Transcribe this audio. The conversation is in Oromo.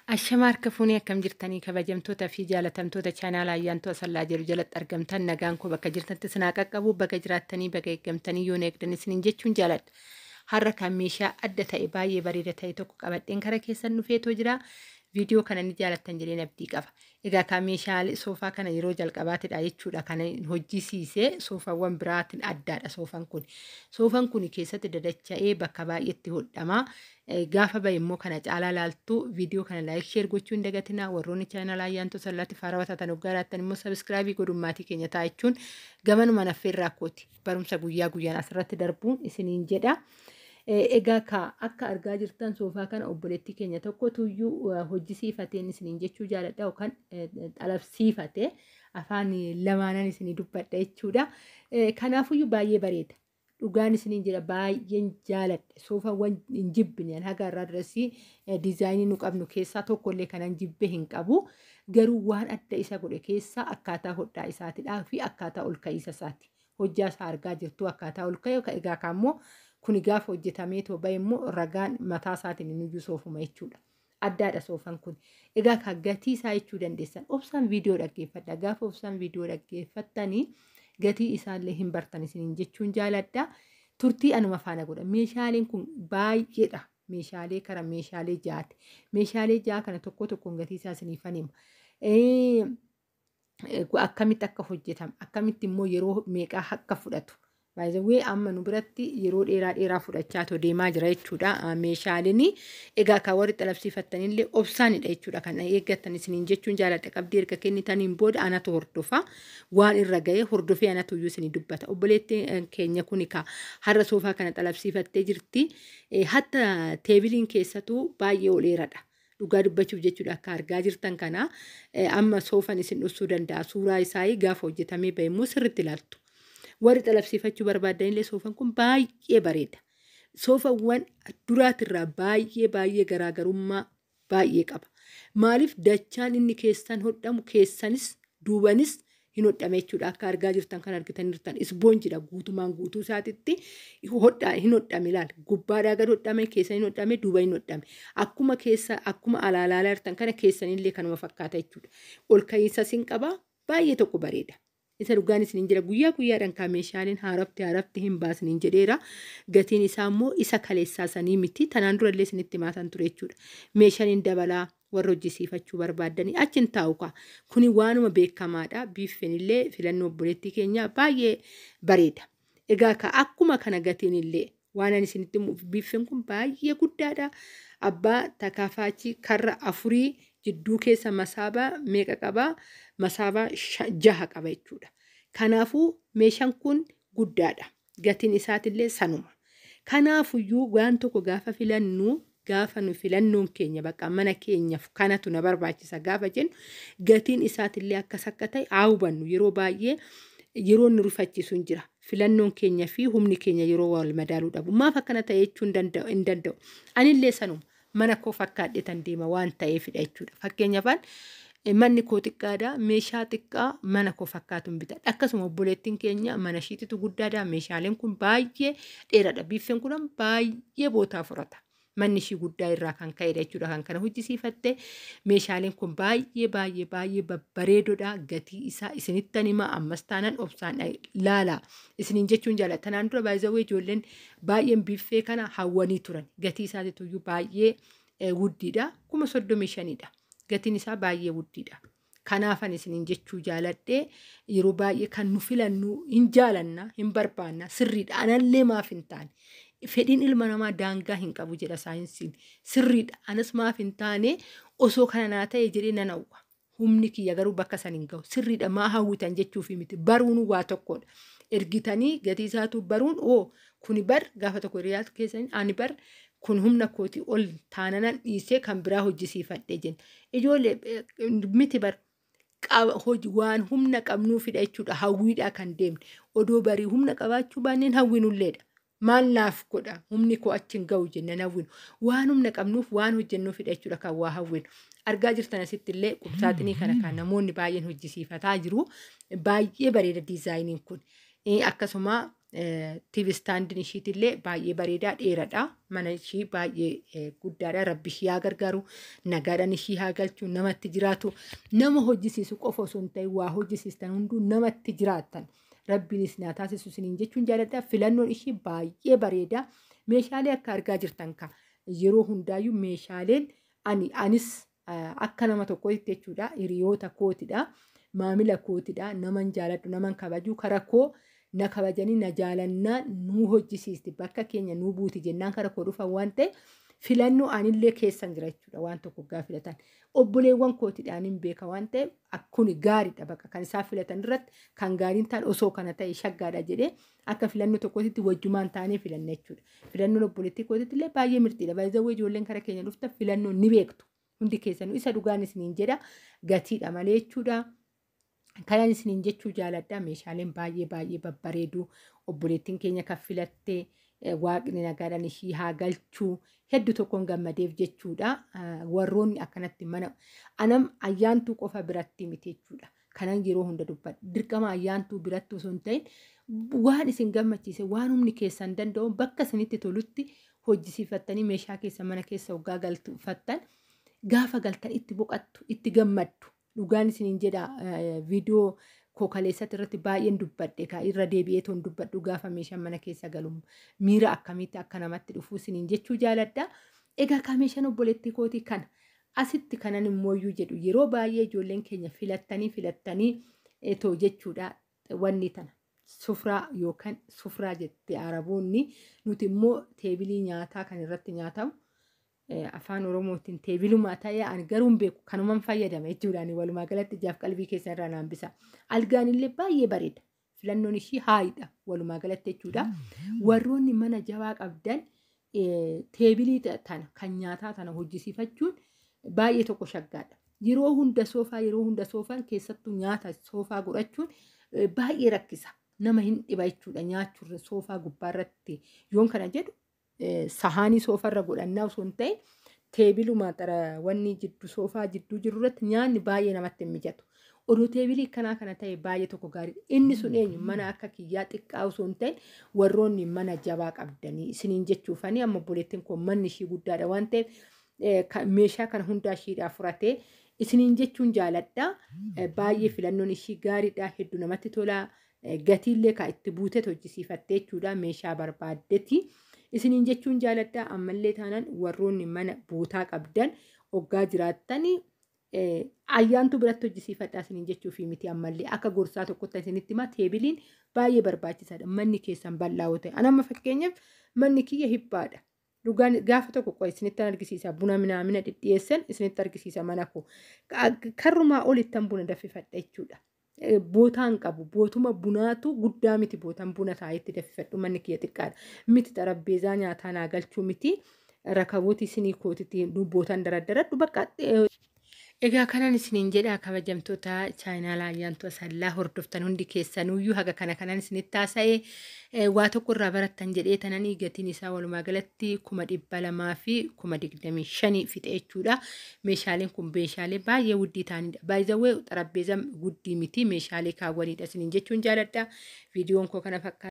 Ashama harka fuunee akkam jirtanii kabajamtoota fi jaalatamtoota chaanaala Ayyaantuu Asallaa jedhu jalatti argamtan, nagaan koo bakka jirtanitti isin haa qaqqabu, bakka jiraattanii bakka eeggamtanii yoon eegdan isiniin jechuun jaaladha. Har'a kan meeshaa adda ta'e baay'ee bareeda ta'e tokko qabadheen kara keessan dhufeetoo jira. Viidiyoo kana ni jaalattan jedheen abdii qaba. Egaa kan meeshaalee soofaa kana yeroo jalqabaatidha jechuudha. Kana hojjisiisee soofaawwan biraatiin addaadha soofaan kun. Soofaan kun keessatti dadacha'ee bakka baay'eetti hodhama. Gaafa bahe immoo kana caalaa laaltu. Viidiyoo kana like, share gochuu hin dagatinaa. Warroonni chaanala Ayyaantuu Sallaatti faarawaa taatan hoggaa laattan immoo subscribe godhuun maatii keenya ta'a jechuun gamanuma naffeerraa kooti. Barumsa guyyaa guyyaan asirratti darbuun isiniin jedha. Egaa ka akka argaa jirtan soofaa kana obboleettii keenya tokko tuyyuu hojjisiifateen isiniin jechuu jaaladha, yookaan xalabsiifate, afaan lamaanan isinii dubbadha jechuudha. Kanaafuyyuu baay'ee bareeda. Dhugaan isiniin jira, baay'een jaaladha. Soofaawwan hin jibbine haga irraa duratti diizaayinii nu qabnu keessaa tokkollee kanan jibbe hin qabu. Garuu waan adda isa godhe keessaa akkaataa hodhaa isaatidhaa fi akkaataa ol ka'iisa isaati. Hojjaa isaa argaa jirtu, akkaataa ol ka'e. Egaa kaammoo kuni gaafa hojjetamee too bahe immoo ragaan mataa isaatiin inni iyyuu soofuma jechuudha. Addaadha soofan kun. Egaa kan gatii isaa jechuu dandeessan. Obsaan viidiyoo dhaggeeffadha. Gaafa obsaan viidiyoo dhaggeeffattanii gatii isaallee hin bartan isiniin jechuun jaaladha. Turtii anuma faana godha. Meeshaaleen kun baay'eedha. Meeshaalee kara meeshaalee ja'aati. Meeshaalee ja'a kana tokko tokkoon gatii isaa isiniifan hima. Akkamitti akka hojjetame, akkamitti immoo yeroo meeqaa akka fudhatu. Baay'ee amma nu biratti yeroo dheeraa dheeraa fudhachaa too deemaa jira jechuudha. Meeshaaleen egaa kan warri xalabsiifattanillee obsaanidha jechuudha. Kan eeggattan isiniin jechuun jaaladha. Qabdii erga kennitaniin booda anatu hordofa. Waan irra ga'e hordofee anatu iyyuu isinii dubbata. Obboleettiin keenya kun ka har'a soofaa kana xalabsiifattee jirti. Hatta teebiliin keessattuu baay'ee ol dheeradha. Dhugaa dubbachuuf jechuudha, akka argaa jirtan kana amma soofan isin dhufsuu danda'a. Suuraa isaa gaafa hojjetamee bahe immoo sirriitti ilaaltu. Warri xalabsiifachuu barbaadanillee soofan kun baay'ee bareeda. Soofawwan duraatirraa baay'ee baay'ee garaagarummaa baay'ee qaba. Maaliif dachaan inni keessan hodhamu keessanis duubanis hin hodhame jechuudha. Akka argaa jirtan kan argitan jirtan isboonjidha, guutumaan guutuu isaatitti hodhaa hin hodhame ilaal. Gubbaadhaa gad hodhame, keessa hin hodhame, duuba hin hodhame. Akkuma keessa akkuma alaalaalaa jirtan kana keessanillee kanuma fakkaata jechuudha. Ol ka'iinsa sin qaba, baay'ee tokko bareeda. Isa dhugaan isiniin jira, guyyaa guyyaadhaan kan meeshaaleen haarafti haarafti hin baasniin jedheera. Gatiin isaa immoo isa kaleessaa sanii miti. Tanaan durallee isinitti himaatan ture jechuudha. Meeshaaleen dabalaa warra hojjisiifachuu barbaaddanii achi hin taa'u kaa. Kuni waanuma beekamaadha. Biiffeen illee filannoo obboleettii keenyaa baay'ee bareeda. Egaa ka akkuma kana gatiin illee waan ani isinitti himuuf, biiffeen kun baay'ee guddaadha. Abbaa takaafaachii karra afurii, jidduu keessa masaabaa meeqa qabaa? Masaabaa jaha qaba jechuudha. Kanaafuu meeshaan kun guddaadha. Gatiin isaatillee sanuma. Kanaafuyyuu waan tokko gaafa filannu, gaafa nu filannoon keenya bakka mana keenyaaf kanatu na barbaachisa gaafa jennu, gatiin isaatillee akkas akka ta'e haa hubannu. Yeroo baay'ee yeroo nu rifachiisu hin jira. Filannoon keenya fi humni keenya yeroo wal madaaluu dhabu. Maaf akkana ta'e jechuu hin danda'u. Anillee sanuma mana koo fakkaadhee tan deema waan ta'eefidha jechuudha. Fakkeenyaaf manni koo xiqqaadha, meeshaa xiqqaa mana koo fakkaatu hin bitadha. Akkasuma obboleettiin keenya mana ishiititu guddaadha. Meeshaaleen kun baay'ee dheeradha. Biiffeen kun baay'ee bootaa furata. Manni ishii guddaa irraa kan ka'edha jechuudha. Kan kana hojjisiifatte meeshaaleen kun baay'ee baay'ee baay'ee babbareedoodha. Gatii isaa isinittan hima, ammas taanan obsaan laala isiniin jechuun jaalladha. Tanaan dura baay'ee ijoolleen baay'een biiffee kana hawwanii turan. Gatii isaatiitu baay'ee wuddiidha. 35,000dha. Gatiin isaa baay'ee wuddiidha. Kanaafan isiniin jechuu jaaladhee, yeroo baay'ee kan nu filannu hin jaalanna, hin barbaanna, sirriidha. Anallee maaf hin taane? Fedhiin ilma namaa daangaa hin qabu jedha saayinsiin. Sirriidha. Anas maaf hin taane, osoo kana naa ta'e jedhee nan hawwa. Humni kiyya garuu bakka san hin gahu. Sirriidha, maa hawwitan jechuufi miti. Baruun waa tokkodha. Ergitanii gatii isaatu baruun oo kuni bar gaafa tokko hiriyaa keessanii ani bar kun humna kootii ol taananan dhiisee kan biraa hojjisiifadhe jenna. Ijoollee miti bar, waan humna qabnuufidha jechuudha. Hawwiidhaa kan deemne. Odoo barii humna qabaachuu baanneen hawwinulleedha. Maal naaf godha, humni koo achi hin ga'u jenne hawwinu. Waan humna qabnuuf waan hojjennuufidha jechuudha kan waa hawwinu. Argaa jirtan asitti illee qubsaaxinii kana kan namoonni baay'een hojjisiifataa jiru. Baay'ee bareeda diizaayiniin kun. Akkasuma TV standiin ishiitillee baay'ee bareedaa dheeradha. Mana ishii baay'ee guddaadha. Rabbi ishii haa gargaaru. Nagaadhaan ishii haa galchu. Namatti jiraatu. Nama hojjisiisu qofa osoo hin ta'in waa hojjisiistan hunduu namatti jiraattan. Rabbiin isin haa taasisu isiniin jechuun jaaladha. Filannoon ishii baay'ee bareeda. Meeshaalee akka argaa jirtan ka yeroo hundaayyuu meeshaaleen anis akka nama tokkootti jechuudha. Hiriyoota kootidha. Maamila kootidha. Naman jaaladhu, naman kabaju kara koo na kabajanii na jaalannaa nuu hojjisiisti bakka keenya nuu buuti jennaan kara koo dhufan waan ta'e filannoo anillee keessan jira jechuudha waan tokko gaafa filatan. Obboleewwan kootidhaan hin beeka waan ta'eef akkuni gaariidha bakka kan isaan filatan irratti kan gaariin ta'an osoo kana ta'e shaggaadha jedhee akka filannoo tokkootitti wajjumaan taanee filanna jechuudha. Filannoon obboleettii kootitti illee baay'ee mirxiidha. Baay'ee ijoolleen kara keenya dhuftan filannoo ni beektu. Hundi keessanuu isa dhugaan isiniin jedha gatiidha malee jechuudha. Kanan isiniin jechuu jaaladha. Meeshaaleen baay'ee baay'ee babbareedu. Obboleettiin keenya kan filatte waaqni nagaadhaan ishii haa galchuu hedduu tokkoon gammadeef jechuudha. Warroonni akkanatti mana anam ayyaantuu qofa biratti miti jechuudha. Kanan yeroo hunda dubbadha. Dirqama ayyaantuu biratti osoo hin ta'in waan isin gammachiise waan humni keessan danda'u bakka isinitti tolutti hojjisiifattanii meeshaa keessa mana keessa hoggaa galfattan gaafa galtan itti boqattu itti gammaddu. Dhugaan isiniin jedha viidiyoo koo kaleessatti irratti baay'een dubbadhe kaa irra deebi'ee toon dubbadhu gaafa meeshaan mana keessa galu miira akkamitti akka namatti dhufu isiniin jechuu jaaladha. Egaa kaa meeshaan obboleettii kootii kana asitti kanan immooyyuu jedhu yeroo baay'ee ijoolleen keenya filattanii too jechuudha wanni tana. Sufraa yookaan sufraa jette Araboonni nuti immoo teebilii nyaataa kan irratti nyaatamu afaan Oromootiin teebilumaa ta'ee ani garuu hin beeku kanumaan fayyadama jechuudha. Ani walumaa galatti ijaaf qalbii keessan irraa naan bisa. Algaan illee baay'ee bareeda. Filannoon ishii haayidha walumaa galatti jechuudha. Warroonni mana jabaa qabdan teebilii tana kan nyaataa tana hojjisiifachuun baay'ee tokko shaggaadha. Yeroo hunda soofaa yeroo hunda soofaan keessattuu nyaata soofaa godhachuun baay'ee rakkisa. Nama hin dhiba jechuudha nyaachuurra soofaa gubbaarratti yoon kana jedhu sahaanii soofarra godhannaa osoo hin ta'in teebiluma wanni jidduu soofaa jidduu jiru irratti nyaanni baay'ee namatti hin mijatu. Oduu teebilii kanaa kana ta'e baay'ee tokko gaariidha. Inni sun eenyu mana akka kiyyaa xiqqaa osoo hin ta'in warroonni mana jabaa qabdanii isiniin jechuufanii amma obboleettiin koo manni ishii guddaadha waan ta'eef meeshaa kana hundaa ishiidhaa furatee isiniin jechuun jaaladha. Baay'ee filannoon ishii gaariidha. Hedduu namatti tola. Gatiillee kan itti buutee hojjisiifattee jechuudha meeshaa barbaaddetti. Isiniin jechuun jaaladha. Ammallee taanaan warroonni mana bootaa qabdan hoggaa jiraattanii ayyaantu biratti hojjisiifadhaa isiniin jechuufi miti ammallee akka gorsaa tokkotti isinitti himaa teebiliin baay'ee barbaachisaadha. Manni keessan bal'aa yoo ta'e. Ani amma fakkeenyaaf manni kiyya hiphaadha. Dhugaan gaafa tokko qofa isinitti argisiisa. Buna minaamina dhidhiyeessan isinitti argisiisa mana koo. Karrumaa olittan buna danfifadha jechuudha. Bootaan qabu bootuma bunaatu guddaa miti bootaan buna taa'etti danfifadhu manni kiyya xiqqaadha. Miti xarabbeezaa nyaataa naa galchuu miti rakabooti isinii kootitti bootaan daraddaradhu bakka. Egaa kanan isiniin jedha kabajamtoota chaayinaalaa ayyaantuu asallaa hordoftan hundi keessanuyyuu haga kana kanan isinitti haasa'e waa tokko irraa barattan jedhee tananii gatiin isaa walumaa galatti 225,000 fixe jechuudha. Meeshaaleen kun meeshaalee baay'ee wuddii ta'anidha. Baay'ee xarabbeezaa wuddii miti meeshaalee kaawwanidha isiniin jechuun jaaladha. Viidiyoon koo kana fakkaata.